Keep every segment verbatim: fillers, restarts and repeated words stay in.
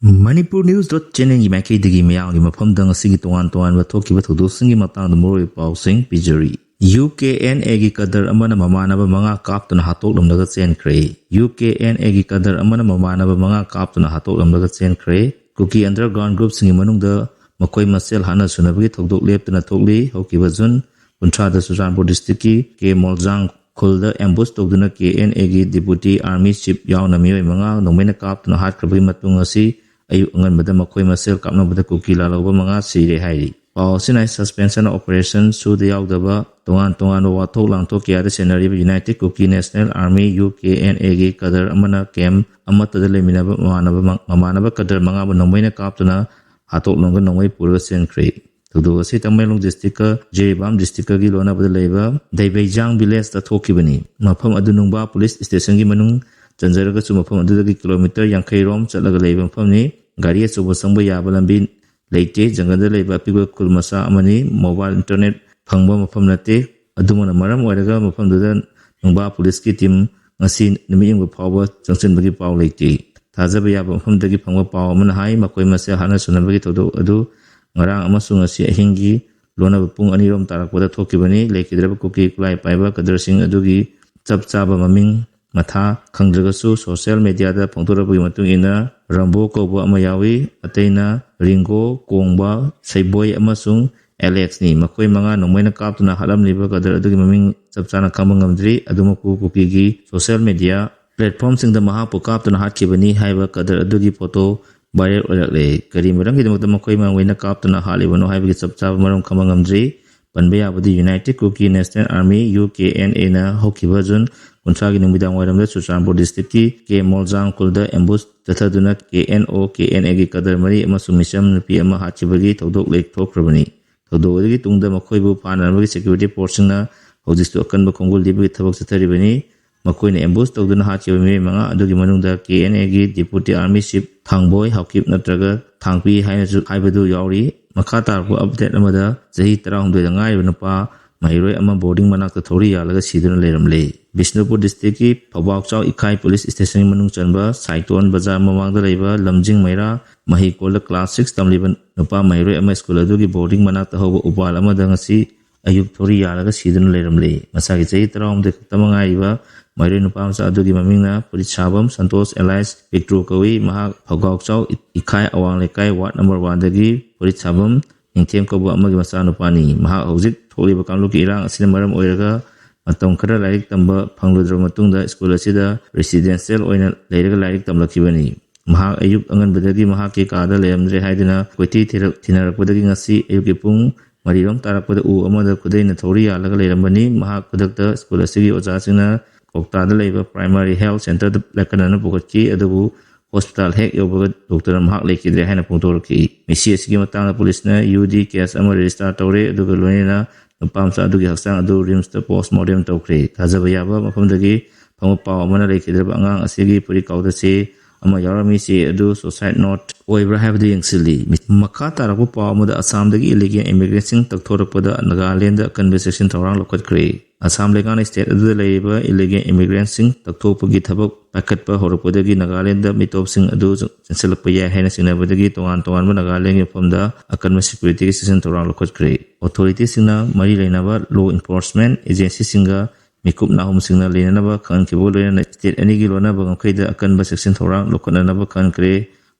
Manipur News dot channelꯒꯤ ꯃꯥꯏꯀꯩꯗꯒꯤ ꯃꯤꯌꯥꯝꯒꯤ ꯃꯐꯝꯗ ꯉꯁꯤꯒꯤ ꯇꯣꯉꯥꯟ ꯇꯣꯉꯥꯟꯕ ꯊꯣꯛꯈꯤꯕ ꯊꯧꯗꯣꯛꯁꯤꯡꯒꯤ ꯃꯇꯥꯡꯗ ꯃꯔꯨꯑꯣꯏꯕ ꯄꯥꯎꯁꯤꯡ ꯄꯤꯖꯔꯤ꯫ ꯌꯨ ꯀꯦ ꯑꯦꯟ ꯑꯦꯒꯤ ꯀꯗꯔ ꯑꯃꯅ ꯃꯃꯥꯟꯅꯕ ꯃꯉꯥ ꯀꯥꯞꯇꯨꯅ ꯍꯥꯠꯇꯣꯛꯂꯝꯂꯒ ꯆꯦꯟꯈ꯭ꯔꯦ꯫ ꯌꯨ ꯀꯦ ꯑꯦꯟ ꯑꯦꯒꯤ ꯀꯗꯔ ꯑꯃꯅ ꯃꯃꯥꯟꯅꯕ ꯃꯉꯥ ꯀꯥꯞꯇꯨꯅ ꯍꯥꯠꯇꯣꯛꯂꯝꯂꯒ ꯆꯦꯟꯈ꯭ꯔꯦ꯫ ꯀꯨꯀꯤ underground groupꯁꯤꯡꯒꯤ ꯃꯅꯨꯡꯗ ꯃꯈꯣꯏ ꯃꯁꯦꯜ ꯍꯥꯠꯅ ꯁꯨꯅꯕꯒꯤ ꯊꯧꯗꯣꯛ ꯂꯦꯞꯇꯅ ꯊꯣꯛꯂꯤ꯫ ꯍꯧꯈꯤꯕ ꯖꯨꯟ ꯀꯨꯟꯊ꯭ꯔꯥꯗ ꯆꯨꯔꯆꯥꯟꯄꯨꯔ districtꯀꯤ ꯀꯦ ꯃꯣꯜꯖꯥꯡ ꯈꯨꯜꯗ ambush ꯇꯧꯗꯨꯅ ꯀꯦ ꯑꯦꯟ ꯑꯦꯒꯤ deputy army chief ꯌꯥꯎꯅ ꯃꯤꯑꯣꯏ ꯃꯉꯥ ꯅꯣꯡꯃꯩꯅ ꯀꯥꯞꯇꯨꯅ ꯍꯥꯠꯈ꯭ꯔꯕꯒꯤ ꯃꯇꯨꯡ ꯉꯁꯤ ꯑꯌꯨꯛ ꯑꯉꯟꯕꯗ ꯃꯈꯣꯏ ꯃꯁꯦꯜ ꯀꯥꯞꯅꯕꯗ ꯀꯨꯀꯤ ꯂꯥꯜꯍꯧꯕ ꯃꯉꯥ ꯁꯤꯔꯦ ꯍꯥꯏꯔꯤ꯫ ꯄꯥꯎ ꯑꯁꯤꯅ suspension operation ꯁꯨꯗ ꯌꯥꯎꯗꯕ ꯇꯣꯉꯥꯟ ꯇꯣꯉꯥꯟꯕ ꯋꯥꯊꯣꯛ ꯂꯥꯡꯊꯣꯛ ꯀꯌꯥꯗ ꯁꯦꯟꯅꯔꯤꯕ United Kuki National Army, U K N Aꯒꯤ ꯀꯗꯔ ꯑꯃꯅ camp ꯑꯃꯠꯇꯗ ꯂꯩꯃꯤꯟꯅꯕ ꯃꯃꯥꯟꯅꯕ, ꯃꯃꯥꯟꯅꯕ ꯀꯗꯔ ꯃꯉꯥꯕꯨ ꯅꯣꯡꯃꯩꯅ ꯀꯥꯞꯇꯨꯅ ꯍꯥꯠꯇꯣꯛꯂꯝꯂꯒ ꯅꯣꯡꯃꯩ ꯄꯨꯔꯒ ꯆꯦꯟꯈ꯭ꯔꯦ꯫ ꯊꯧꯗꯣꯛ ꯑꯁꯤ ꯇꯃꯦꯡꯂꯣꯡ districtꯀ ꯖꯤꯔꯤꯕꯥꯝ districtꯀꯒꯤ ꯂꯣꯟꯅꯕꯗ ꯂꯩꯕ ꯗꯩꯕꯩꯖꯥꯡ villageꯇ ꯊꯣꯛꯈꯤꯕꯅꯤ꯫ ꯃꯐꯝ ꯑꯗꯨ ꯅꯨꯡꯕꯥ police stationꯒꯤ ꯃꯅꯨꯡ ꯆꯟꯖꯔꯒꯁꯨ ꯃꯐꯝ ꯑꯗꯨꯗꯒꯤ kilometre ꯌꯥꯡꯈꯩ ꯔꯣꯝ ꯆꯠꯂꯒ ꯂꯩꯕ ꯃꯐꯝꯅꯤ꯫ ꯒꯥꯔꯤ ꯑꯆꯧꯕ ꯆꯪꯕ ꯌꯥꯕ ꯂꯝꯕꯤ ꯂꯩꯇꯦ꯫ ꯖꯪꯒꯜꯗ ꯂꯩꯕ ꯑꯄꯤꯛꯄ ꯈꯨꯜ ꯃꯆꯥ ꯑꯃꯅꯤ꯫ Mobile internet ꯐꯪꯕ ꯃꯐꯝ ꯅꯠꯇꯦ꯫ ꯑꯗꯨꯃꯛꯅ ꯃꯔꯝ ꯑꯣꯏꯔꯒ ꯃꯐꯝꯗꯨꯗ ꯅꯨꯡꯕꯥ policeꯀꯤ team ꯉꯁꯤ ꯅꯨꯃꯤꯠ ꯌꯨꯡꯕ ꯐꯥꯎꯕ ꯆꯪꯁꯤꯟꯕꯒꯤ ꯄꯥꯎ ꯂꯩꯇꯦ꯫ ꯊꯥꯖꯕ ꯌꯥꯕ ꯃꯐꯝꯗꯒꯤ ꯐꯪꯕ ꯄꯥꯎ ꯑꯃꯅ ꯍꯥꯏ, ꯃꯈꯣꯏ ꯃꯁꯦꯜ ꯍꯥꯠꯅ ꯁꯨꯅꯕꯒꯤ ꯊꯧꯗꯣꯛ ꯑꯗꯨ ꯉꯔꯥꯡ ꯑꯃꯁꯨꯡ ꯉꯁꯤ ꯑꯍꯤꯡꯒꯤ ꯂꯣꯟꯅꯕ ꯄꯨꯡ ꯑꯅꯤꯔꯣꯝ ꯇꯥꯔꯛꯄꯗ ꯊꯣꯛꯈꯤꯕꯅꯤ꯫ ꯂꯩꯈꯤꯗ꯭ꯔꯕ ꯀꯨꯀꯤ ꯈꯨꯠꯂꯥꯏ ꯄꯥꯏꯕ ꯀꯗꯔꯁꯤꯡ ꯑꯗꯨꯒꯤ ꯆꯞ ꯆꯥꯕ ꯃꯃꯤꯡ ꯃꯊꯥ ꯈꯪꯗ꯭ꯔꯒꯁꯨ, social mediaꯗ ꯐꯣꯡꯗꯣꯔꯛꯄꯒꯤ ꯃꯇꯨꯡ ꯏꯟꯅ ꯔꯝꯕꯣ ꯀꯧꯕ ꯑꯃ ꯌꯥꯎꯏ, ꯑꯇꯩꯅ ꯔꯤꯡꯒꯣ, ꯀꯣꯡꯕ, ꯁꯩꯕꯣꯏ ꯑꯃꯁꯨꯡ ꯑꯦꯂꯦꯛꯁꯅꯤ꯫ ꯃꯈꯣꯏ ꯃꯉꯥ ꯅꯣꯡꯃꯩꯅ ꯀꯥꯞꯇꯨꯅ ꯍꯥꯠꯂꯝꯂꯤꯕ ꯀꯗꯔ ꯑꯗꯨꯒꯤ ꯃꯃꯤꯡ ꯆꯞ ꯆꯥꯅ ꯈꯪꯕ ꯉꯝꯗ꯭ꯔꯤ꯫ ꯑꯗꯨꯃꯛꯄꯨ ꯀꯨꯀꯤꯒꯤ social media platformꯁꯤꯡꯗ ꯃꯍꯥꯛꯄꯨ ꯀꯥꯞꯇꯨꯅ ꯍꯥꯠꯈꯤꯕꯅꯤ ꯍꯥꯏꯕ ꯀꯗꯔ ꯑꯗꯨꯒꯤ photo viral ꯑꯣꯏꯔꯛꯂꯦ꯫ ꯀꯔꯤ ꯃꯔꯝꯒꯤꯗꯃꯛꯇ ꯃꯈꯣꯏ ꯃꯉꯣꯏꯅ ꯀꯥꯞꯇꯨꯅ ꯍꯥꯠꯂꯤꯕꯅꯣ ꯍꯥꯏꯕꯒꯤ ꯆꯞ ꯆꯥꯕ ꯃꯔꯝ ꯈꯪꯕ ꯉꯝꯗ꯭ꯔꯤ꯫ ꯄꯟꯕ ꯌꯥꯕꯗꯤ United Kuki National Army, U K N Aꯅ ꯍꯧꯈꯤꯕ ꯖꯨꯟ ꯀꯨꯟꯊ꯭ꯔꯥꯒꯤ ꯅꯨꯃꯤꯗꯥꯡ ꯋꯥꯏꯔꯝꯗ ꯆꯨꯔꯆꯥꯟꯄꯨꯔ districtꯀꯤ ꯀꯦ ꯃꯣꯜꯖꯥꯡ ꯈꯨꯜꯗ ambush ꯆꯠꯊꯗꯨꯅ K N O, K and ꯑꯦꯒꯤ ꯀꯗꯔ ꯃꯔꯤ ꯑꯃꯁꯨꯡ ꯃꯤꯆꯝ ꯅꯨꯄꯤ ꯑꯃ ꯍꯥꯠꯈꯤꯕꯒꯤ ꯊꯧꯗꯣꯛ ꯂꯦꯞꯊꯣꯛꯈ꯭ꯔꯕꯅꯤ꯫ ꯊꯧꯗꯣꯛ ꯑꯗꯨꯒꯤ ꯇꯨꯡꯗ ꯃꯈꯣꯏꯕꯨ ꯐꯥꯅꯅꯕꯒꯤ security forceꯁꯤꯡꯅ ꯍꯧꯖꯤꯛꯁꯨ ꯑꯀꯟꯕ ꯈꯣꯡꯒꯨꯜ ꯂꯤꯕꯒꯤ ꯊꯕꯛ ꯆꯠꯊꯔꯤꯕꯅꯤ꯫ ꯃꯈꯣꯏꯅ ambush ꯇꯧꯗꯨꯅ ꯍꯥꯠꯈꯤꯕ ꯃꯤꯑꯣꯏ ꯃꯉꯥ ꯑꯗꯨꯒꯤ ꯃꯅꯨꯡꯗ ꯀꯦ ꯑꯦꯟ ꯑꯦꯒꯤ deputy army chief ꯊꯥꯡꯕꯣꯏ ꯍꯥꯎꯀꯤꯞ ꯅꯠꯇ꯭ꯔꯒ ꯊꯥꯡꯄꯤ ꯍꯥꯏꯅꯁꯨ ꯍꯥꯏꯕꯗꯨ ꯌꯥꯎꯔꯤ꯫ ꯃꯈꯥ ꯇꯥꯔꯛꯄ update ꯑꯃꯗ ꯆꯍꯤ ꯇꯔꯥꯍꯨꯝꯗꯣꯏꯗ ꯉꯥꯏꯔꯤꯕ ꯅꯨꯄꯥ ꯃꯍꯩꯔꯣꯏ ꯑꯃ ꯕꯣꯔꯗꯤꯡ ꯃꯅꯥꯛꯇ ꯊꯧꯔꯤ ꯌꯥꯜꯂꯒ ꯁꯤꯗꯨꯅ ꯂꯩꯔꯝꯂꯦ꯫ ꯕꯤꯁꯅꯨꯄꯨꯔ ꯗꯤꯁꯇ꯭ꯔꯤꯛꯀꯤ ꯐꯧꯕꯥꯛꯆꯥꯎ ꯏꯈꯥꯏ ꯄꯨꯂꯤꯁ ꯁ꯭ꯇꯦꯁꯟꯒꯤ ꯃꯅꯨꯡ ꯆꯟꯕ ꯁꯥꯏꯇꯣꯟ ꯕꯖꯥꯔ ꯃꯃꯥꯡꯗ ꯂꯩꯕ ꯂꯝꯖꯤꯡ ꯃꯩꯔꯥ ꯃꯍꯩꯀꯣꯜꯗ ꯀ꯭ꯂꯥꯁ ꯁꯤꯛꯁ ꯇꯝꯂꯤꯕ ꯅꯨꯄꯥ ꯃꯍꯩꯔꯣꯏ ꯑꯃ ꯁ꯭ꯀꯨꯜ ꯑꯗꯨꯒꯤ ꯕꯣꯔꯗꯤꯡ ꯃꯅꯥꯛꯇ ꯍꯧꯕ ꯎꯄꯥꯜ ꯑꯃꯗ ꯉꯁꯤ ꯑꯌꯨꯛ ꯊꯧꯔꯤ ꯌꯥꯜꯂꯒ ꯁꯤꯗꯨꯅ ꯂꯩꯔꯝꯂꯦ꯫ ꯃꯁꯥꯒꯤ ꯆꯍꯤ ꯇꯔꯥꯍꯨꯝꯗꯣꯏ ꯈꯛꯇꯃꯛ ꯉꯥꯏꯔꯤꯕ ꯃꯍꯩꯔꯣꯏ ꯅꯨꯄꯥ ꯃꯆꯥ ꯑꯗꯨꯒꯤ ꯃꯃꯤꯡꯅ ꯐꯨꯔꯤꯠ ꯁꯥꯕꯝ ꯁꯟꯇꯣꯁ ꯑꯦꯂꯥꯏꯁ ꯄꯤꯛꯇ꯭ꯔꯨ ꯀꯧꯏ꯫ ꯃꯍꯥꯛ ꯐꯧꯒꯥꯎꯆꯥꯎ ꯏꯈꯥꯏ ꯑꯋꯥꯡ ꯂꯩꯀꯥꯏ ꯋꯥꯔꯗ ꯅꯝꯕꯔ ꯋꯥꯟꯗꯒꯤ ꯐꯨꯔꯤꯠ ꯁꯥꯕꯝ ꯅꯤꯡꯊꯦꯝ ꯀꯧꯕ ꯑꯃꯒꯤ ꯃꯆꯥꯅꯨꯄꯥꯅꯤ꯫ ꯃꯍꯥꯛ ꯍꯧꯖꯤꯛ ꯊꯣꯛꯂꯤꯕ ꯀꯥꯡꯂꯨꯞꯀꯤ ꯏꯔꯥꯡ ꯑꯁꯤꯅ ꯃꯔꯝ ꯑꯣꯏꯔꯒ ꯃꯇꯝ ꯈꯔ ꯂꯥꯏꯔꯤꯛ ꯇꯝꯕ ꯐꯪꯂꯨꯗ꯭ꯔꯕ ꯃꯇꯨꯡꯗ ꯁ꯭ꯀꯨꯜ ꯑꯁꯤꯗ ꯔꯦꯁꯤꯗꯦꯟꯁꯤꯌꯦꯜ ꯑꯣꯏꯅ ꯂꯩꯔꯒ ꯂꯥꯏꯔꯤꯛ ꯇꯝꯂꯛꯈꯤꯕꯅꯤ꯫ ꯃꯍꯥꯛ ꯑꯌꯨꯛ ꯑꯉꯟꯕꯗꯒꯤ ꯃꯍꯥꯛꯀꯤ ꯀꯥꯗ ꯂꯩꯔꯝꯗ꯭ꯔꯦ ꯍꯥꯏꯗꯨꯅ ꯀꯣꯏꯊꯤ ꯊꯤꯔꯛ-, ꯊꯤꯅꯔꯛꯄꯗꯒꯤ ꯉꯁꯤ ꯑꯌꯨꯛꯀꯤ ꯄꯨꯡ ꯃꯔꯤꯔꯣꯝ ꯇꯥꯔꯛꯄꯗ ꯎ ꯑꯃꯗ ꯈꯨꯗꯩꯅ ꯊꯧꯔꯤ ꯌꯥꯜꯂꯒ ꯂꯩꯔꯝꯕꯅꯤ꯫ ꯃꯍꯥꯛ ꯈꯨꯗꯛꯇ ꯁ꯭ꯀꯨꯜ ꯑꯁꯤꯒꯤ ꯑꯣꯖꯥꯁꯤꯡꯅ ꯀꯧꯇꯥꯗ ꯂꯩꯕ ꯄ꯭ꯔꯥꯏꯃꯥꯔꯤ ꯍꯦꯜꯊ ꯁꯦꯟꯇꯔꯗ ꯂꯥꯏꯀꯠꯅꯅ ꯄꯨꯈꯠꯈꯤ, ꯑꯗꯨꯕꯨ ꯍꯣꯁꯄꯤꯇꯥꯜ ꯍꯦꯛ ꯌꯧꯕꯒ ꯗꯣꯛꯇꯔꯅ ꯃꯍꯥꯛ ꯂꯩꯈꯤꯗ꯭ꯔꯦ ꯍꯥꯏꯅ ꯐꯣꯡꯗꯣꯔꯛꯈꯤ꯫ ꯃꯤꯁꯤ ꯑꯁꯤꯒꯤ ꯃꯇꯥꯡꯗ ꯄꯨꯂꯤꯁꯅ ꯌꯨ ꯗꯤ ꯀꯦꯁ ꯑꯃ ꯔꯦꯖꯤꯁꯇꯥꯔ ꯇꯧꯔꯦ, ꯑꯗꯨꯒ ꯂꯣꯏꯅꯅ ꯅꯨꯄꯥ ꯃꯆꯥ ꯑꯗꯨꯒꯤ ꯍꯛꯆꯥꯡ ꯑꯗꯨ ꯔꯤꯝꯁꯇ ꯄꯣꯁꯃꯣꯔꯇꯦꯝ ꯇꯧꯈ꯭ꯔꯦ꯫ ꯊꯥꯖꯕ ꯌꯥꯕ ꯃꯐꯝꯗꯒꯤ ꯐꯪꯕ ꯄꯥꯎ ꯑꯃꯅ ꯂꯩꯈꯤꯗ꯭ꯔꯕ ꯑꯉꯥꯡ ꯑꯁꯤꯒꯤ ꯐꯨꯔꯤꯠ ꯀꯥꯎꯗ ꯆꯦ ꯑꯃ ꯌꯥꯎꯔꯝꯃꯤ꯫ ꯆꯦ ꯑꯗꯨ ꯁꯨꯁꯥꯏꯗ ꯅꯣꯠ ꯑꯣꯏꯕ꯭ꯔꯥ ꯍꯥꯏꯕꯗꯨ ꯌꯦꯡꯁꯤꯜꯂꯤ꯫ ꯃꯈꯥ ꯇꯥꯔꯛꯄ ꯄꯥꯎ ꯑꯃꯗ ꯑꯁꯥꯝꯗꯒꯤ ꯏꯂꯤꯒꯦꯜ ꯏꯃꯤꯒ꯭ꯔꯦꯟꯁꯤꯡ ꯇꯛꯊꯣꯔꯛꯄꯗ ꯅꯥꯒꯥꯂꯦꯟꯗ ꯑꯀꯟꯕ ꯆꯦꯛꯁꯤꯟ ꯊꯧꯔꯥꯡ ꯂꯧꯈꯠꯈ꯭ꯔꯦ꯫ ꯑꯁꯥꯝ ꯂꯩꯉꯥꯛꯅ ꯁ꯭ꯇꯦꯠ ꯑꯗꯨꯗ ꯂꯩꯔꯤꯕ ꯏꯂꯤꯒꯦꯜ ꯏꯃꯤꯒ꯭ꯔꯦꯟꯁꯤꯡ ꯇꯛꯊꯣꯛꯄꯒꯤ ꯊꯕꯛ ꯄꯥꯏꯈꯠꯄ ꯍꯧꯔꯛꯄꯗꯒꯤ ꯅꯥꯒꯥꯂꯦꯟꯗ ꯃꯤꯇꯣꯞꯁꯤꯡ ꯑꯗꯨ ꯆꯦꯟꯁꯤꯜꯂꯛꯄ ꯌꯥꯏ ꯍꯥꯏꯅ ꯆꯤꯡꯅꯕꯗꯒꯤ ꯇꯣꯉꯥꯟ ꯇꯣꯉꯥꯟꯕ ꯅꯥꯒꯥꯂꯦꯟꯒꯤ ꯃꯐꯝꯗ ꯑꯀꯟꯕ ꯁꯦꯀ꯭ꯌꯨꯔꯤꯇꯤꯒꯤ ꯆꯦꯛꯁꯤꯟ ꯊꯧꯔꯥꯡ ꯂꯧꯈꯠꯈ꯭ꯔꯦ꯫ ꯑꯣꯊꯣꯔꯤꯇꯤꯁꯤꯡꯅ ꯃꯔꯤ ꯂꯩꯅꯕ ꯂꯣ ꯏꯟꯐꯣꯔꯁꯃꯦꯟ ꯑꯦꯖꯦꯟꯁꯤꯁꯤꯡꯒ ꯃꯤꯀꯨꯞ ꯅꯥꯍꯨꯝꯁꯤꯡꯅ ꯂꯩꯅꯅꯕ ꯈꯪꯍꯟꯈꯤꯕꯒ ꯂꯣꯏꯅꯅ ꯁ꯭ꯇꯦꯠ ꯑꯅꯤꯒꯤ ꯂꯣꯟꯅꯕ ꯉꯝꯈꯩꯗ ꯑꯀꯟꯕ ꯆꯦꯛꯁꯤꯟ ꯊꯧꯔꯥꯡ ꯂꯧꯈꯠꯅꯅꯕ ꯈꯪꯍꯟꯈ꯭ꯔꯦ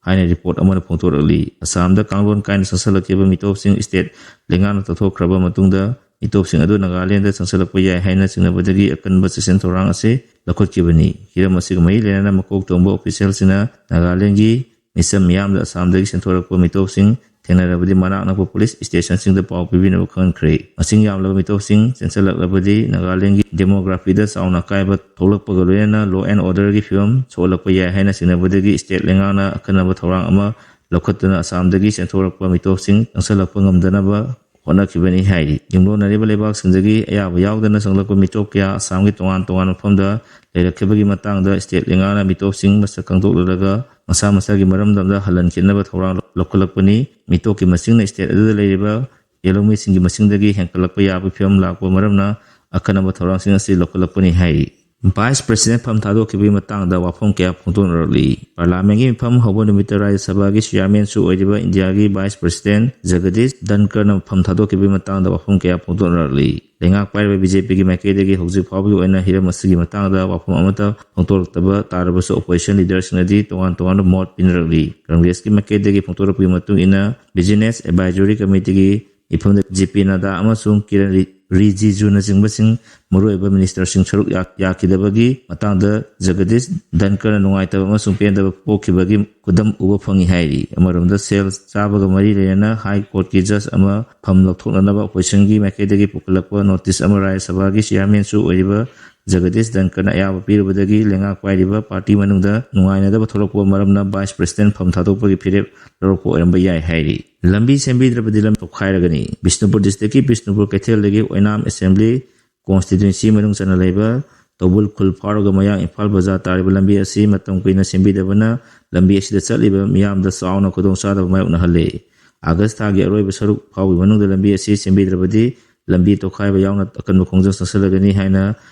ꯍꯥꯏꯅ ꯔꯤꯄꯣꯔꯠ ꯑꯃꯅ ꯐꯣꯡꯗꯣꯔꯛꯂꯤ꯫ ꯑꯁꯥꯝꯗ ꯀꯥꯡꯂꯣꯟ ꯀꯥꯏꯅ ꯆꯪꯁꯤꯜꯂꯛꯈꯤꯕ ꯃꯤꯇꯣꯞꯁꯤꯡ ꯁ꯭ꯇꯦꯠ ꯂꯩꯉꯥꯛꯅ ꯇꯛꯊꯣꯛꯈ꯭ꯔꯕ ꯃꯇꯨꯡꯗ ꯃꯤꯇꯣꯞꯁꯤꯡ ꯑꯗꯨ ꯅꯥꯒꯥꯂꯦꯟꯗ ꯆꯪꯁꯤꯜꯂꯛꯄ ꯌꯥꯏ ꯍꯥꯏꯅ ꯆꯤꯡꯅꯕꯗꯒꯤ ꯑꯀꯟꯕ ꯆꯦꯛꯁꯤꯟ ꯊꯧꯔꯥꯡ ꯑꯁꯤ ꯂꯧꯈꯠꯈꯤꯕꯅꯤ꯫ ꯍꯤꯔꯝ ꯑꯁꯤꯒ ꯃꯔꯤ ꯂꯩꯅꯅ ꯃꯀꯣꯛ ꯊꯣꯡꯕ ꯑꯣꯐꯤꯁꯤꯌꯦꯜꯁꯤꯡꯅ ꯅꯥꯒꯥꯂꯦꯟꯒꯤ ꯃꯤꯆꯝ ꯃꯤꯌꯥꯝꯗ ꯑꯁꯥꯝꯗꯒꯤ ꯆꯦꯟꯊꯣꯔꯛꯄ ꯃꯤꯇꯣꯞꯁꯤꯡ ꯊꯦꯡꯅꯔꯕꯗꯤ ꯃꯅꯥꯛ ꯅꯛꯄ ꯄꯨꯂꯤꯁ ꯁ꯭ꯇꯦꯁꯟꯁꯤꯡꯗ ꯄꯥꯎ ꯄꯤꯕꯤꯅꯕ ꯈꯪꯍꯟꯈ꯭ꯔꯦ꯫ ꯃꯁꯤꯡ ꯌꯥꯝꯂꯕ ꯃꯤꯇꯣꯞꯁꯤꯡ ꯆꯦꯟꯁꯤꯜꯂꯛꯂꯕꯗꯤ ꯅꯥꯒꯥꯂꯦꯟꯒꯤ ꯗꯦꯃꯣꯒ꯭ꯔꯥꯐꯤꯗ ꯆꯥꯎꯅ ꯑꯀꯥꯏꯕ ꯊꯣꯛꯂꯛꯄꯒ ꯂꯣꯏꯅꯅ ꯂꯣ ꯑꯦꯟ ꯑꯣꯔꯗꯔꯒꯤ ꯐꯤꯕꯝ ꯁꯣꯛꯍꯜꯂꯛꯄ ꯌꯥꯏ ꯍꯥꯏꯅ ꯆꯤꯡꯅꯕꯗꯒꯤ ꯁ꯭ꯇꯦꯠ ꯂꯩꯉꯥꯛꯅ ꯑꯈꯟꯅꯕ ꯊꯧꯔꯥꯡ ꯑꯃ ꯂꯧꯈꯠꯇꯨꯅ ꯑꯁꯥꯝꯗꯒꯤ ꯆꯦꯟꯊꯣꯔꯛꯄ ꯃꯤꯇꯣꯞꯁꯤꯡ ꯆꯪꯁꯤꯜꯂꯛꯄ ꯉꯝꯗꯅꯕ ꯍꯣꯠꯅꯈꯤꯕꯅꯤ ꯍꯥꯏꯔꯤ꯫ ꯌꯨꯝꯂꯣꯟꯅꯔꯤꯕ ꯂꯩꯕꯥꯛꯁꯤꯡꯗꯒꯤ ꯑꯌꯥꯕ ꯌꯥꯎꯗꯅ ꯆꯪꯂꯛꯄ ꯃꯤꯇꯣꯞ ꯀꯌꯥ ꯑꯁꯥꯝꯒꯤ ꯇꯣꯉꯥꯟ ꯇꯣꯉꯥꯟꯕ ꯃꯐꯝꯗ ꯂꯩꯔꯛꯈꯤꯕꯒꯤ ꯃꯇꯥꯡꯗ ꯁ꯭ꯇꯦꯠ ꯂꯩꯉꯥꯛꯅ ꯃꯤꯇꯣꯞꯁꯤꯡ ꯃꯁꯛ ꯈꯪꯗꯣꯛꯂꯔꯒ ꯃꯁꯥ ꯃꯁꯥꯒꯤ ꯃꯔꯝꯗꯝꯗ ꯍꯜꯍꯟꯈꯤꯅꯕ ꯊꯧꯔꯥꯡ ꯂꯧꯈꯠꯂꯛꯄꯅꯤ꯫ ꯃꯤꯇꯣꯞꯀꯤ ꯃꯁꯤꯡꯅ ꯁ꯭ꯇꯦꯠ ꯑꯗꯨꯗ ꯂꯩꯔꯤꯕ ꯌꯦꯜꯍꯧꯃꯤꯁꯤꯡꯒꯤ ꯃꯁꯤꯡꯗꯒꯤ ꯍꯦꯟꯒꯠꯂꯛꯄ ꯌꯥꯕꯒꯤ ꯐꯤꯕꯝ ꯂꯥꯛꯄ ꯃꯔꯝꯅ ꯑꯈꯟꯅꯕ ꯊꯧꯔꯥꯡꯁꯤꯡ ꯑꯁꯤ ꯂꯧꯈꯠꯂꯛꯄꯅꯤ ꯍꯥꯏꯔꯤ꯫ ꯚꯥꯏꯁ ꯄ꯭ꯔꯦꯁꯤꯗꯦꯟ ꯐꯝ ꯊꯥꯗꯣꯛꯈꯤꯕꯒꯤ ꯃꯇꯥꯡꯗ ꯋꯥꯐꯝ ꯀꯌꯥ ꯐꯣꯡꯗꯣꯛꯅꯔꯛꯂꯤ꯫ ꯄꯥꯔꯂꯥꯃꯦꯟꯒꯤ ꯃꯤꯐꯝ ꯍꯧꯕ ꯅꯨꯃꯤꯠꯇ ꯔꯥꯖ꯭ꯌ ꯁꯚꯥꯒꯤ ꯆꯤꯌꯥꯔꯃꯦꯟꯁꯨ ꯑꯣꯏꯔꯤꯕ ꯏꯟꯗꯤꯌꯥꯒꯤ ꯚꯥꯏꯁ ꯄ꯭ꯔꯦꯁꯤꯗꯦꯟ ꯖꯒꯗꯤꯁ ꯙꯟꯀꯔꯅ ꯐꯝ ꯊꯥꯗꯣꯛꯈꯤꯕꯒꯤ ꯃꯇꯥꯡꯗ ꯋꯥꯐꯝ ꯀꯌꯥ ꯐꯣꯡꯗꯣꯛꯅꯔꯛꯂꯤ꯫ ꯂꯩꯉꯥꯛ ꯄꯥꯏꯔꯤꯕ ꯕꯤ ꯖꯦ ꯄꯤꯒꯤ ꯃꯥꯏꯀꯩꯗꯒꯤ ꯍꯧꯖꯤꯛ ꯐꯥꯎꯕꯒꯤ ꯑꯣꯏꯅ ꯍꯤꯔꯝ ꯑꯁꯤꯒꯤ ꯃꯇꯥꯡꯗ ꯋꯥꯐꯝ ꯑꯃꯠꯇ ꯐꯣꯡꯗꯣꯔꯛꯇꯕ ꯇꯥꯔꯕꯁꯨ ꯑꯣꯄꯣꯖꯤꯁꯟ ꯂꯤꯗꯔꯁꯤꯡꯅꯗꯤ ꯇꯣꯉꯥꯟ ꯇꯣꯉꯥꯟꯕ ꯃꯣꯠ ꯄꯤꯅꯔꯛꯂꯤ꯫ ꯀꯪꯒ꯭ꯔꯦꯁꯀꯤ ꯃꯥꯏꯀꯩꯗꯒꯤ ꯐꯣꯡꯗꯣꯔꯛꯄꯒꯤ ꯃꯇꯨꯡ ꯏꯟꯅ ꯕꯤꯖꯤꯅꯦꯁ ꯑꯦꯗꯚꯥꯏꯖꯔꯤ ꯀꯃꯤꯇꯤꯒꯤ ꯃꯤꯐꯝꯗ ꯖꯦ ꯄꯤ ꯅꯗꯥ ꯑꯃꯁꯨꯡ ꯀꯤꯔꯟ ꯔꯤ-, ꯔꯤꯖꯤꯖꯨꯅꯆꯤꯡꯕꯁꯤꯡ ꯃꯔꯨꯑꯣꯏꯕ ꯃꯤꯅꯤꯁꯇꯔꯁꯤꯡ ꯁꯔꯨꯛ ꯌꯥ-, ꯌꯥꯈꯤꯗꯕꯒꯤ ꯃꯇꯥꯡꯗ ꯖꯒꯗꯤꯁ ꯙꯟꯀꯔꯅ ꯅꯨꯡꯉꯥꯏꯇꯕ ꯑꯃꯁꯨꯡ ꯄꯦꯟꯗꯕ ꯄꯣꯛꯈꯤꯕꯒꯤ ꯈꯨꯗꯝ ꯎꯕ ꯐꯪꯏ ꯍꯥꯏꯔꯤ꯫ ꯑꯃꯔꯣꯝꯗ ꯁꯦꯜ ꯆꯥꯕꯒ ꯃꯔꯤ ꯂꯩꯅꯅ ꯍꯥꯏ ꯀꯣꯔꯠꯀꯤ ꯖꯖ ꯑꯃ ꯐꯝ ꯂꯧꯊꯣꯛꯅꯅꯕ ꯑꯣꯄꯣꯖꯤꯁꯟꯒꯤ ꯃꯥꯏꯀꯩꯗꯒꯤ ꯄꯨꯈꯠꯂꯛꯄ ꯅꯣꯇꯤꯁ ꯑꯃ ꯔꯥꯖ꯭ꯌ ꯁꯚꯥꯒꯤ ꯆꯤꯌꯥꯔꯃꯦꯟꯁꯨ ꯑꯣꯏꯔꯤꯕ ꯖꯒꯗꯤꯁ ꯙꯟꯀꯔꯅ ꯑꯌꯥꯕ ꯄꯤꯔꯨꯕꯗꯒꯤ ꯂꯩꯉꯥꯛ ꯄꯥꯏꯔꯤꯕ ꯄꯥꯔꯇꯤ ꯃꯅꯨꯡꯗ ꯅꯨꯡꯉꯥꯏꯅꯗꯕ ꯊꯣꯛꯂꯛꯄ ꯃꯔꯝꯅ ꯚꯥꯏꯁ ꯄ꯭ꯔꯦꯁꯤꯗꯦꯟ ꯐꯝ ꯊꯥꯗꯣꯛꯄꯒꯤ ꯐꯤꯔꯦꯞ ꯂꯧꯔꯛꯄ ꯑꯣꯏꯔꯝꯕ ꯌꯥꯏ ꯍꯥꯏꯔꯤ꯫ ꯂꯝꯕꯤ ꯁꯦꯝꯕꯤꯗ꯭ꯔꯕꯗꯤ ꯂꯝ ꯇꯣꯈꯥꯏꯔꯒꯅꯤ꯫ ꯕꯤꯁꯅꯨꯄꯨꯔ ꯗꯤꯁꯇ꯭ꯔꯤꯛꯀꯤ ꯕꯤꯁꯅꯨꯄꯨꯔ ꯀꯩꯊꯦꯜꯗꯒꯤ ꯑꯣꯏꯅꯥꯝ ꯑꯦꯁꯦꯝꯕ꯭ꯂꯤ ꯀꯣꯟꯁꯇꯤꯇ꯭ꯋꯦꯟꯁꯤ ꯃꯅꯨꯡ ꯆꯟꯅ ꯂꯩꯕ ꯇꯧꯕꯨꯜ ꯈꯨꯜ ꯐꯥꯎꯔꯒ ꯃꯌꯥꯡ ꯏꯝꯐꯥꯜ ꯕꯖꯥꯔ ꯇꯥꯔꯤꯕ ꯂꯝꯕꯤ ꯑꯁꯤ ꯃꯇꯝ ꯀꯨꯏꯅ ꯁꯦꯝꯕꯤꯗꯕꯅ ꯂꯝꯕꯤ ꯑꯁꯤꯗ ꯆꯠꯂꯤꯕ ꯃꯤꯌꯥꯝꯗ ꯆꯥꯎꯅ ꯈꯨꯗꯣꯡꯆꯥꯗꯕ ꯃꯥꯌꯣꯛꯅꯍꯜꯂꯤ꯫ ꯑꯥꯒꯁ ꯊꯥꯒꯤ ꯑꯔꯣꯏꯕ ꯁꯔꯨꯛ ꯐꯥꯎꯒꯤ ꯃꯅꯨꯡꯗ ꯂꯝꯕꯤ ꯑꯁꯤ ꯁꯦꯝꯕꯤꯗ꯭ꯔꯕꯗꯤ ꯂꯝꯕꯤ ꯇꯣꯈꯥꯏꯕ ꯌꯥꯎꯅ ꯑꯀꯟꯕ ꯈꯣꯡꯖꯪ ꯆꯪꯁꯤꯜꯂꯒꯅꯤ ꯍꯥꯏꯅ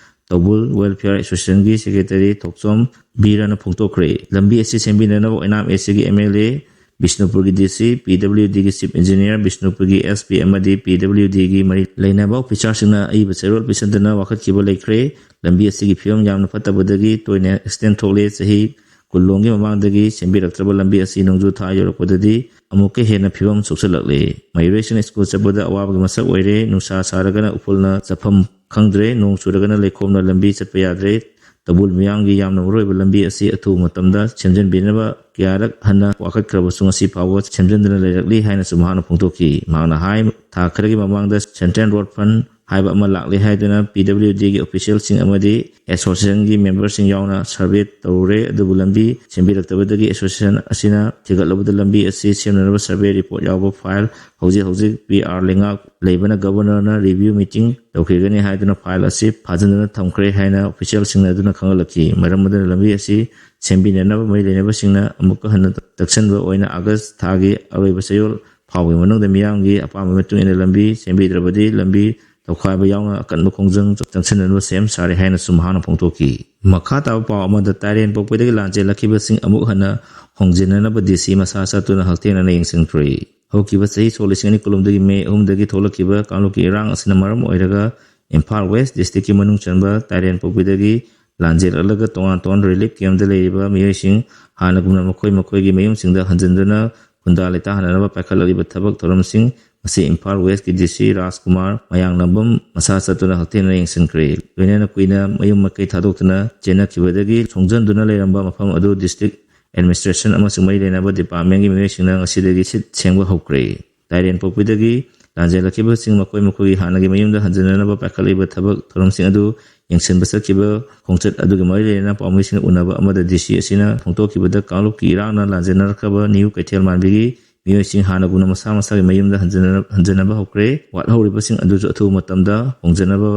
ꯇꯧꯕꯨꯜ ꯋꯦꯜꯐꯤꯌꯔ ꯑꯦꯁꯣꯁꯤꯌꯦꯁꯟꯒꯤ ꯁꯦꯀ꯭ꯔꯦꯇꯔꯤ ꯊꯣꯛꯆꯣꯝ ꯕꯤꯔꯅ ꯐꯣꯡꯗꯣꯛꯈ꯭ꯔꯦ꯫ ꯂꯝꯕꯤ ꯑꯁꯤ ꯁꯦꯝꯕꯤꯅꯅꯕ ꯑꯣꯏꯅꯥꯝ ꯑꯦꯁ ꯁꯤꯒꯤ ꯑꯦꯝ ꯑꯦꯜ ꯑꯦ, ꯕꯤꯁꯅꯨꯄꯨꯔꯒꯤ ꯗꯤ ꯁꯤ, ꯄꯤ ꯗꯕ꯭ꯂꯤꯎ ꯗꯤꯒꯤ ꯆꯤꯐ ꯏꯟꯖꯤꯅꯤꯌꯔ, ꯕꯤꯁꯅꯨꯄꯨꯔꯒꯤ ꯑꯦꯁ ꯄꯤ ꯑꯃꯗꯤ ꯄꯤ ꯗꯕ꯭ꯂꯤꯎ ꯗꯤꯒꯤ ꯃꯔꯤ ꯂꯩꯅꯕ ꯑꯣꯐꯤꯁꯥꯔꯁꯤꯡꯅ ꯑꯏꯕ ꯆꯦꯔꯣꯜ ꯄꯤꯁꯤꯟꯗꯨꯅ ꯋꯥꯀꯠꯈꯤꯕ ꯂꯩꯈ꯭ꯔꯦ꯫ ꯂꯝꯕꯤ ꯑꯁꯤꯒꯤ ꯐꯤꯕꯝ ꯌꯥꯝꯅ ꯐꯠꯇꯕꯗꯒꯤ ꯇꯣꯏꯅ ꯑꯦꯛꯁꯤꯗꯦꯟ ꯊꯣꯛꯂꯦ꯫ ꯆꯍꯤ ꯀꯨꯟꯂꯣꯝꯒꯤ ꯃꯃꯥꯡꯗꯒꯤ ꯁꯦꯝꯕꯤꯔꯛꯇ꯭ꯔꯕ ꯂꯝꯕꯤ ꯑꯁꯤ ꯅꯣꯡꯖꯨ ꯊꯥ ꯌꯧꯔꯛꯄꯗꯗꯤ ꯑꯃꯨꯛꯀ ꯍꯦꯟꯅ ꯐꯤꯕꯝ ꯁꯣꯛꯆꯜꯂꯛꯂꯦ꯫ ꯃꯍꯩꯔꯣꯏꯁꯤꯡꯅ ꯁ꯭ꯀꯨꯜ ꯆꯠꯄꯗ ꯑꯋꯥꯕꯒꯤ ꯃꯁꯛ ꯑꯣꯏꯔꯦ꯫ ꯅꯨꯡꯁꯥ ꯁꯥꯔꯒꯅ ꯎꯐꯨꯜꯅ ꯆꯠꯐꯝ ꯈꯪꯗ꯭ꯔꯦ꯫ ꯅꯣꯡ ꯆꯨꯔꯒꯅ ꯂꯩꯈꯣꯝꯅ ꯂꯝꯕꯤ ꯆꯠꯄ ꯌꯥꯗ꯭ꯔꯦ꯫ ꯇꯧꯕꯨꯜ ꯃꯤꯌꯥꯝꯒꯤ ꯌꯥꯝꯅ ꯃꯔꯨꯑꯣꯏꯕ ꯂꯝꯕꯤ ꯑꯁꯤ ꯑꯊꯨꯕ ꯃꯇꯝꯗ ꯁꯦꯝꯖꯤꯟꯕꯤꯅꯕ ꯀꯌꯥꯔꯛ ꯍꯟꯅ ꯋꯥꯀꯠꯈ꯭ꯔꯕꯁꯨ ꯉꯁꯤ ꯐꯥꯎꯕ ꯁꯦꯝꯖꯤꯟꯗꯨꯅ ꯂꯩꯔꯛꯂꯤ ꯍꯥꯏꯅꯁꯨ ꯃꯍꯥꯛꯅ ꯐꯣꯡꯗꯣꯛꯈꯤ꯫ ꯃꯍꯥꯛꯅ ꯍꯥꯏ, ꯊꯥ ꯈꯔꯒꯤ ꯃꯃꯥꯡꯗ ꯁꯦꯟꯇ꯭ꯔꯦꯜ ꯔꯣꯗ ꯐꯟ ꯍꯥꯏꯕ ꯑꯃ ꯂꯥꯛꯂꯦ ꯍꯥꯏꯗꯨꯅ ꯄꯤ ꯗꯕ꯭ꯂꯤꯎ ꯗꯤꯒꯤ ꯑꯣꯐꯤꯁꯤꯌꯦꯜꯁꯤꯡ ꯑꯃꯗꯤ ꯑꯦꯁꯣꯁꯤꯌꯦꯁꯟꯒꯤ ꯃꯦꯝꯕꯔꯁꯤꯡ ꯌꯥꯎꯅ ꯁꯔꯚꯦ ꯇꯧꯔꯨꯔꯦ, ꯑꯗꯨꯕꯨ ꯂꯝꯕꯤ ꯁꯦꯝꯕꯤꯔꯛꯇꯕꯗꯒꯤ ꯑꯦꯁꯣꯁꯤꯌꯦꯁꯟ ꯑꯁꯤꯅ ꯊꯤꯒꯠꯂꯕꯗ ꯂꯝꯕꯤ ꯑꯁꯤ ꯁꯦꯝꯅꯅꯕ ꯁꯔꯚꯦ ꯔꯤꯄꯣꯔꯠ ꯌꯥꯎꯕ ꯐꯥꯏꯜ ꯍꯧꯖꯤꯛ ꯍꯧꯖꯤꯛ ꯄꯤ ꯑꯥꯔ ꯂꯩꯉꯥꯛ ꯂꯩꯕꯅ ꯒꯕꯔꯅꯔꯅ ꯔꯤꯚꯤꯌꯨ ꯃꯤꯇꯤꯡ ꯇꯧꯈꯤꯒꯅꯤ ꯍꯥꯏꯗꯨꯅ ꯐꯥꯏꯜ ꯑꯁꯤ ꯐꯥꯖꯤꯟꯗꯨꯅ ꯊꯝꯈ꯭ꯔꯦ ꯍꯥꯏꯅ ꯑꯣꯐꯤꯁꯤꯌꯦꯜꯁꯤꯡꯅ ꯑꯗꯨꯅ ꯈꯪꯍꯜꯂꯛꯈꯤ꯫ ꯃꯔꯝ ꯑꯗꯨꯅ ꯂꯝꯕꯤ ꯑꯁꯤ ꯁꯦꯝꯕꯤꯅꯅꯕ ꯃꯔꯤ ꯂꯩꯅꯕꯁꯤꯡꯅ ꯑꯃꯨꯛꯀ ꯍꯟꯅ ꯇꯛꯁꯟꯕ ꯑꯣꯏꯅ ꯑꯥꯒꯁ ꯊꯥꯒꯤ ꯑꯔꯣꯏꯕ ꯆꯌꯣꯜ ꯐꯥꯎꯒꯤ ꯃꯅꯨꯡꯗ ꯃꯤꯌꯥꯝꯒꯤ ꯑꯄꯥꯝꯕ ꯃꯇꯨꯡ ꯏꯟꯅ ꯂꯝꯕꯤ ꯁꯦꯝꯕꯤꯗ꯭ꯔꯕꯗꯤ ꯂꯝꯕꯤ ꯇꯧꯈꯥꯏꯕ ꯌꯥꯎꯅ ꯑꯀꯟꯕ ꯈꯣꯡꯖꯪ ꯆꯪꯁꯤꯟꯅꯅꯕ ꯁꯦꯝ ꯁꯥꯔꯦ ꯍꯥꯏꯅꯁꯨ ꯃꯍꯥꯛꯅ ꯐꯣꯡꯗꯣꯛꯈꯤ꯫ ꯃꯈꯥ ꯇꯥꯕ ꯄꯥꯎ ꯑꯃꯗ, ꯇꯥꯏꯔꯦꯟ ꯄꯣꯛꯄꯗꯒꯤ ꯂꯥꯟꯖꯦꯜꯂꯛꯈꯤꯕꯁꯤꯡ ꯑꯃꯨꯛ ꯍꯟꯅ ꯍꯣꯡꯖꯤꯟꯅꯅꯕ ꯗꯤ ꯁꯤ ꯃꯁꯥ ꯆꯠꯇꯨꯅ ꯍꯛꯊꯦꯡꯅꯅ ꯌꯦꯡꯁꯤꯟꯈ꯭ꯔꯦ꯫ ꯍꯧꯈꯤꯕ ꯆꯍꯤ ꯁꯣꯛ ꯂꯤꯁꯤꯡ ꯑꯅꯤ ꯀꯨꯟꯍꯨꯝꯗꯣꯏꯒꯤ ꯃꯦ ꯑꯍꯨꯝꯗꯒꯤ ꯊꯣꯛꯂꯛꯈꯤꯕ ꯀꯥꯡꯂꯨꯞꯀꯤ ꯏꯔꯥꯡ ꯑꯁꯤꯅ ꯃꯔꯝ ꯑꯣꯏꯔꯒ ꯏꯝꯐꯥꯜ ꯋꯦꯁ ꯗꯤꯁꯇ꯭ꯔꯤꯛꯀꯤ ꯃꯅꯨꯡ ꯆꯟꯕ ꯇꯥꯏꯔꯦꯟ ꯄꯣꯛꯄꯤꯗꯒꯤ ꯂꯥꯟꯖꯦꯜꯂꯛꯂꯒ ꯇꯣꯉꯥꯟ ꯇꯣꯉꯥꯟꯕ ꯔꯤꯂꯤꯐ ꯀꯦꯝꯞꯇ ꯂꯩꯔꯤꯕ ꯃꯤꯑꯣꯏꯁꯤꯡ ꯍꯥꯟꯅꯒꯨꯝꯅ ꯃꯈꯣꯏ ꯃꯈꯣꯏꯒꯤ ꯃꯌꯨꯝꯁꯤꯡꯗ ꯍꯟꯖꯤꯟꯗꯨꯅ ꯈꯨꯟꯗꯥ ꯂꯩꯇꯥꯍꯟꯅꯅꯕ ꯄꯥꯏꯈꯠꯂꯛꯂꯤꯕ ꯊꯕꯛ ꯊꯧꯔꯝꯁꯤꯡ ꯃꯁꯤ ꯏꯝꯐꯥꯜ ꯋꯦꯁꯀꯤ ꯗꯤ ꯁꯤ ꯔꯥꯖꯀꯨꯃꯥꯔ ꯃꯌꯥꯡꯂꯝꯕꯝ ꯃꯁꯥ ꯆꯠꯇꯨꯅ ꯍꯛꯊꯦꯡꯅ ꯌꯦꯡꯁꯤꯟꯈ꯭ꯔꯦ꯫ ꯂꯣꯏꯅꯅ ꯀꯨꯏꯅ ꯃꯌꯨꯝ ꯃꯀꯩ ꯊꯥꯗꯣꯛꯇꯨꯅ ꯆꯦꯟꯅꯈꯤꯕꯗꯒꯤ ꯁꯣꯡꯖꯟꯗꯨꯅ ꯂꯩꯔꯝꯕ ꯃꯐꯝ ꯑꯗꯨ ꯗꯤꯁꯇ꯭ꯔꯤꯛ ꯑꯦꯗꯃꯤꯅꯤꯁꯇ꯭ꯔꯦꯁꯟ ꯑꯃꯁꯨꯡ ꯃꯔꯤ ꯂꯩꯅꯕ ꯗꯤꯄꯥꯔꯠꯃꯦꯟꯒꯤ ꯃꯤꯑꯣꯏꯁꯤꯡꯅ ꯉꯁꯤꯗꯒꯤ ꯁꯤꯠ ꯁꯦꯡꯕ ꯍꯧꯈ꯭ꯔꯦ꯫ ꯇꯥꯏꯔꯦꯟ ꯄꯣꯛꯄꯤꯗꯒꯤ ꯂꯥꯟꯖꯦꯜꯂꯛꯈꯤꯕꯁꯤꯡ ꯃꯈꯣꯏ ꯃꯈꯣꯏꯒꯤ ꯍꯥꯟꯅꯒꯤ ꯃꯌꯨꯝꯗ ꯍꯟꯖꯤꯟꯅꯅꯕ ꯄꯥꯏꯈꯠꯂꯤꯕ ꯊꯕꯛ ꯊꯧꯔꯝꯁꯤꯡ ꯑꯗꯨ ꯌꯦꯡꯁꯤꯟꯕ ꯆꯠꯈꯤꯕ ꯈꯣꯡꯆꯠ ꯑꯗꯨꯒꯤ ꯃꯔꯤ ꯂꯩꯅꯅ ꯄꯥꯎꯃꯤꯁꯤꯡꯅ ꯎꯅꯕ ꯑꯃꯗ ꯗꯤ ꯁꯤ ꯑꯁꯤꯅ ꯐꯣꯡꯗꯣꯛꯈꯤꯕꯗ ꯀꯥꯡꯂꯨꯞꯀꯤ ꯏꯔꯥꯡꯅ ꯂꯥꯟꯖꯦꯟꯅꯔꯛꯈ꯭ꯔꯕ ꯅ꯭ꯌꯨ ꯀꯩꯊꯦꯜ ꯃꯥꯟꯕꯤꯒꯤ ꯃꯤꯑꯣꯏꯁꯤꯡ ꯍꯥꯟꯅꯒꯨꯝꯅ ꯃꯁꯥ ꯃꯁꯥꯒꯤ ꯃꯌꯨꯝꯗ ꯍꯟꯖꯤꯟꯅ-, ꯍꯟꯖꯤꯟꯅꯕ ꯍꯧꯈ꯭ꯔꯦ꯫ ꯋꯥꯠꯍꯧꯔꯤꯕꯁꯤꯡ ꯑꯗꯨꯁꯨ ꯑꯊꯨꯕ ꯃꯇꯝꯗ ꯍꯣꯡꯖꯅꯕ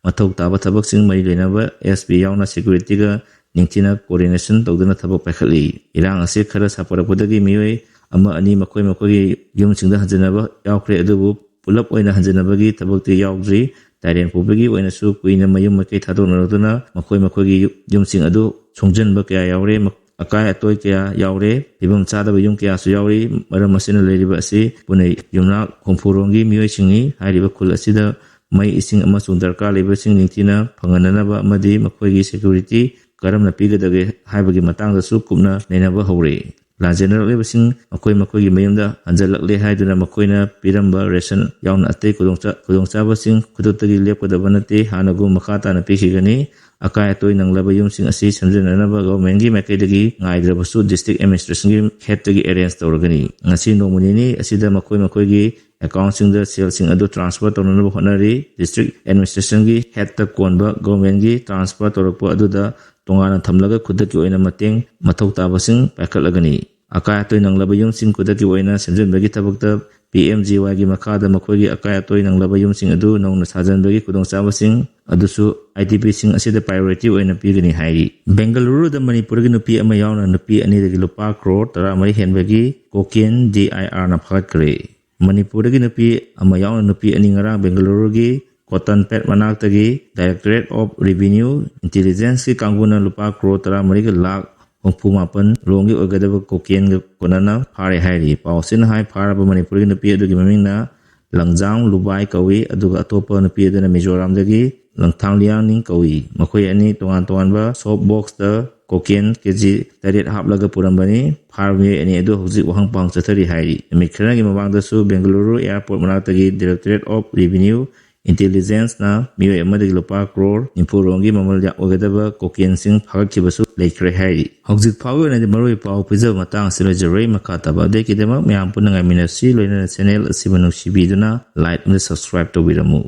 ꯃꯊꯧ ꯇꯥꯕ ꯊꯕꯛꯁꯤꯡ ꯃꯔꯤ ꯂꯩꯅꯕ ꯑꯦꯁ ꯄꯤ ꯌꯥꯎꯅ ꯁꯦꯀ꯭ꯌꯨꯔꯤꯇꯤꯒ ꯅꯤꯡꯊꯤꯅ ꯀꯣꯑꯣꯔꯗꯤꯅꯦꯁꯟ ꯇꯧꯗꯨꯅ ꯊꯕꯛ ꯄꯥꯏꯈꯠꯂꯤ꯫ ꯏꯔꯥꯡ ꯑꯁꯤ ꯈꯔ ꯁꯥꯐꯔꯛꯄꯗꯒꯤ ꯃꯤꯑꯣꯏ ꯑꯃ ꯑꯅꯤ ꯃꯈꯣꯏ ꯃꯈꯣꯏꯒꯤ ꯌꯨꯝꯁꯤꯡꯗ ꯍꯟꯖꯤꯟꯅꯕ ꯌꯥꯎꯈ꯭ꯔꯦ, ꯑꯗꯨꯕꯨ ꯄꯨꯂꯞ ꯑꯣꯏꯅ ꯍꯟꯖꯤꯟꯅꯕꯒꯤ ꯊꯕꯛꯇꯤ ꯌꯥꯎꯗ꯭ꯔꯤ꯫ ꯇꯥꯏꯔꯦꯟ ꯄꯣꯛꯄꯒꯤ ꯑꯣꯏꯅꯁꯨ ꯀꯨꯏꯅ ꯃꯌꯨꯝ ꯃꯀꯩ ꯊꯥꯗꯣꯛꯅꯔꯛꯇꯨꯅ ꯃꯈꯣꯏ ꯃꯈꯣꯏꯒꯤ ꯌꯨꯝꯁꯤꯡ ꯑꯗꯨ ꯁꯣꯡꯖꯟꯕ ꯀꯌꯥ ꯌꯥꯎꯔꯦ꯫ ꯑꯀꯥꯏ ꯑꯇꯣꯏ ꯀꯌꯥ ꯌꯥꯎꯔꯦ꯫ ꯐꯤꯕꯝ ꯆꯥꯗꯕ ꯌꯨꯝ ꯀꯌꯥꯁꯨ ꯌꯥꯎꯔꯤ꯫ ꯃꯔꯝ ꯑꯁꯤꯅ ꯂꯩꯔꯤꯕ ꯑꯁꯤ ꯄꯨꯅꯩ ꯌꯨꯝꯅꯥꯛ ꯈꯣꯡꯐꯨꯔꯣꯡꯒꯤ ꯃꯤꯑꯣꯏꯁꯤꯡꯅꯤ꯫ ꯍꯥꯏꯔꯤꯕ ꯈꯨꯜ ꯑꯁꯤꯗ ꯃꯩ, ꯏꯁꯤꯡ ꯑꯃꯁꯨꯡ ꯗꯔꯀꯥꯔ ꯂꯩꯕꯁꯤꯡ ꯅꯤꯡꯊꯤꯅ ꯐꯪꯍꯟꯅꯅꯕ ꯑꯃꯗꯤ ꯃꯈꯣꯏꯒꯤ ꯁꯦꯀ꯭ꯌꯨꯔꯤꯇꯤ ꯀꯔꯝꯅ ꯄꯤꯒꯗꯒꯦ ꯍꯥꯏꯕꯒꯤ ꯃꯇꯥꯡꯗꯁꯨ ꯀꯨꯞꯅ ꯅꯩꯅꯕ ꯍꯧꯔꯦ꯫ ꯂꯥꯟꯖꯦꯟꯅꯔꯛꯂꯤꯕꯁꯤꯡ ꯃꯈꯣꯏ ꯃꯈꯣꯏꯒꯤ ꯃꯌꯨꯝꯗ ꯍꯟꯖꯜꯂꯛꯂꯦ ꯍꯥꯏꯗꯨꯅ ꯃꯈꯣꯏꯅ ꯄꯤꯔꯝꯕ ꯔꯦꯁꯟ ꯌꯥꯎꯅ ꯑꯇꯩ ꯈꯨꯗꯣꯡꯆꯥ-, ꯈꯨꯗꯣꯡꯆꯥꯕꯁꯤꯡ ꯈꯨꯗꯛꯇꯒꯤ ꯂꯦꯞꯀꯗꯕ ꯅꯠꯇꯦ, ꯍꯥꯟꯅꯒꯨꯝ ꯃꯈꯥ ꯇꯥꯅ ꯄꯤꯈꯤꯒꯅꯤ꯫ ꯑꯀꯥꯏ ꯑꯇꯣꯏ ꯅꯪꯂꯕ ꯌꯨꯝꯁꯤꯡ ꯑꯁꯤ ꯁꯦꯝꯖꯤꯟꯅꯅꯕ ꯒꯚꯔꯟꯃꯦꯟꯠꯀꯤ ꯃꯥꯏꯀꯩꯗꯒꯤ ꯉꯥꯏꯗ꯭ꯔꯕꯁꯨ ꯗꯤꯁꯇ꯭ꯔꯤꯛ ꯑꯦꯗꯃꯤꯅꯤꯁꯇ꯭ꯔꯦꯁꯟꯒꯤ ꯍꯦꯗꯇꯒꯤ ꯑꯦꯔꯦꯟꯖ ꯇꯧꯔꯒꯅꯤ꯫ ꯉꯁꯤ ꯅꯣꯡꯃ ꯅꯤꯅꯤ ꯑꯁꯤꯗ ꯃꯈꯣꯏ ꯃꯈꯣꯏꯒꯤ ꯑꯦꯀꯥꯎꯟꯁꯤꯡꯗ ꯁꯦꯜꯁꯤꯡ ꯑꯗꯨ ꯇ꯭ꯔꯥꯟꯁꯐꯔ ꯇꯧꯅꯅꯕ ꯍꯣꯠꯅꯔꯤ꯫ ꯗꯤꯁꯇ꯭ꯔꯤꯛ ꯑꯦꯗꯃꯤꯅꯤꯁꯇ꯭ꯔꯦꯁꯟꯒꯤ ꯍꯦꯗꯇ ꯀꯣꯟꯕ ꯒꯚꯔꯟꯃꯦꯟꯠꯀꯤ ꯇ꯭ꯔꯥꯟꯁꯐꯔ ꯇꯧꯔꯛꯄ ꯑꯗꯨꯗ ꯇꯣꯉꯥꯟꯅ ꯊꯝꯂꯒ ꯈꯨꯗꯛꯀꯤ ꯑꯣꯏꯅ ꯃꯇꯦꯡ ꯃꯊꯧ ꯇꯥꯕꯁꯤꯡ ꯄꯥꯏꯈꯠꯂꯒꯅꯤ꯫ ꯑꯀꯥꯏ ꯑꯇꯣꯏ ꯅꯪꯂꯕ ꯌꯨꯝꯁꯤꯡ ꯈꯨꯗꯛꯀꯤ ꯑꯣꯏꯅ ꯁꯦꯝꯖꯤꯟꯕꯒꯤ ꯊꯕꯛꯇ ꯄꯤ ꯑꯦꯝ ꯖꯤ ꯋꯥꯏꯒꯤ ꯃꯈꯥꯗ ꯃꯈꯣꯏꯒꯤ ꯑꯀꯥꯏ ꯑꯇꯣꯏ ꯅꯪꯂꯕ ꯌꯨꯝꯁꯤꯡ ꯑꯗꯨ ꯅꯧꯅ ꯁꯥꯖꯟꯕꯒꯤ ꯈꯨꯗꯣꯡꯆꯥꯕꯁꯤꯡ ꯑꯗꯨꯁꯨ ꯑꯥꯏ ꯗꯤ ꯄꯤꯁꯤꯡ ꯑꯁꯤꯗ ꯄ꯭ꯔꯥꯏꯌꯣꯔꯤꯇꯤ ꯑꯣꯏꯅ ꯄꯤꯒꯅꯤ ꯍꯥꯏꯔꯤ꯫ ꯕꯦꯡꯒꯂꯨꯔꯨꯗ ꯃꯅꯤꯄꯨꯔꯒꯤ ꯅꯨꯄꯤ ꯑꯃ ꯌꯥꯎꯅ ꯅꯨꯄꯤ ꯑꯅꯤꯗꯒꯤ ꯂꯨꯄꯥ ꯀ꯭ꯔꯣꯔ ꯇꯔꯥꯃꯔꯤ ꯍꯦꯟꯕꯒꯤ ꯀꯣꯀꯦꯟ ꯗꯤ ꯑꯥꯏ ꯑꯥꯔꯅ ꯐꯥꯒꯠꯈ꯭ꯔꯦ꯫ ꯃꯅꯤꯄꯨꯔꯗꯒꯤ ꯅꯨꯄꯤ ꯑꯃ ꯌꯥꯎꯅ ꯅꯨꯄꯤ ꯑꯅꯤ ꯉꯔꯥꯡ ꯕꯦꯡꯒꯂꯨꯔꯨꯒꯤ ꯀꯣꯇꯟꯄꯦꯠ ꯃꯅꯥꯛꯇꯒꯤ Directorate of Revenue Intelligenceꯀꯤ ꯀꯥꯡꯕꯨꯅ ꯂꯨꯄꯥ ꯀ꯭ꯔꯣꯔ ꯇꯔꯥꯃꯔꯤꯒ ꯂꯥꯈ ꯍꯨꯝꯐꯨ ꯃꯥꯄꯟ ꯔꯣꯝꯒꯤ ꯑꯣꯏꯒꯗꯕ ꯀꯣꯀꯦꯟꯒ ꯀꯣꯟꯅꯅ ꯐꯥꯔꯦ ꯍꯥꯏꯔꯤ꯫ ꯄꯥꯎ ꯑꯁꯤꯅ ꯍꯥꯏ, ꯐꯥꯔꯕ ꯃꯅꯤꯄꯨꯔꯒꯤ ꯅꯨꯄꯤ ꯑꯗꯨꯒꯤ ꯃꯃꯤꯡꯅ ꯂꯪꯖꯥꯡ ꯂꯨꯕꯥꯏ ꯀꯧꯏ, ꯑꯗꯨꯒ ꯑꯇꯣꯞꯄ ꯅꯨꯄꯤ ꯑꯗꯨꯅ ꯃꯤꯖꯣꯔꯥꯝꯗꯒꯤ ꯂꯪꯊꯥꯡ ꯂꯤꯌꯥꯡꯅꯤꯡ ꯀꯧꯏ꯫ ꯃꯈꯣꯏ ꯑꯅꯤ ꯇꯣꯉꯥꯟ ꯇꯣꯉꯥꯟꯕ ꯁꯣꯞ ꯕꯣꯛꯁꯇ ꯀꯣꯀꯦꯟ ꯀꯦꯖꯤ ꯇꯔꯦꯠ ꯍꯥꯞꯂꯒ ꯄꯨꯔꯝꯕꯅꯤ꯫ ꯐꯥꯔꯕ ꯃꯤꯑꯣꯏ ꯑꯅꯤ ꯑꯗꯨ ꯍꯧꯖꯤꯛ ꯋꯥꯍꯪ ꯄꯥꯎꯍꯪ ꯆꯠꯊꯔꯤ ꯍꯥꯏꯔꯤ꯫ ꯅꯨꯃꯤꯠ ꯈꯔꯒꯤ ꯃꯃꯥꯡꯗꯁꯨ ꯕꯦꯡꯒꯂꯨꯔꯨ ꯑꯦꯌꯔꯄꯣꯔꯠ ꯃꯅꯥꯛꯇꯒꯤ Directorate of Revenue Intelligenceꯅ ꯃꯤꯑꯣꯏ ꯑꯃꯗꯒꯤ ꯂꯨꯄꯥ ꯀ꯭ꯔꯣꯔ ꯅꯤꯐꯨ ꯔꯣꯝꯒꯤ ꯃꯃꯜ ꯑꯣꯏꯒꯗꯕ ꯀꯣꯀꯦꯟꯁꯤꯡ ꯐꯥꯒꯠꯈꯤꯕꯁꯨ ꯂꯩꯈ꯭ꯔꯦ ꯍꯥꯏꯔꯤ꯫ ꯍꯧꯖꯤꯛ ꯐꯥꯎꯒꯤ ꯑꯣꯏꯅꯗꯤ ꯃꯔꯨꯑꯣꯏꯕ ꯄꯥꯎ ꯄꯤꯖꯕ ꯃꯇꯥꯡ ꯑꯁꯤ ꯂꯣꯏꯖꯔꯣꯏ꯫ ꯃꯈꯥ ꯇꯥꯕ updateꯀꯤꯗꯃꯛ ꯃꯌꯥꯝ ꯄꯨꯟꯅ ꯉꯥꯏꯃꯤꯟꯅꯁꯤ, ꯂꯣꯏꯅꯅ channel ꯑꯁꯤꯕꯨ ꯅꯨꯡꯁꯤꯕꯤꯗꯨꯅ like ꯑꯃꯗꯤ subscribe ꯇꯧꯕꯤꯔꯝꯃꯨ꯫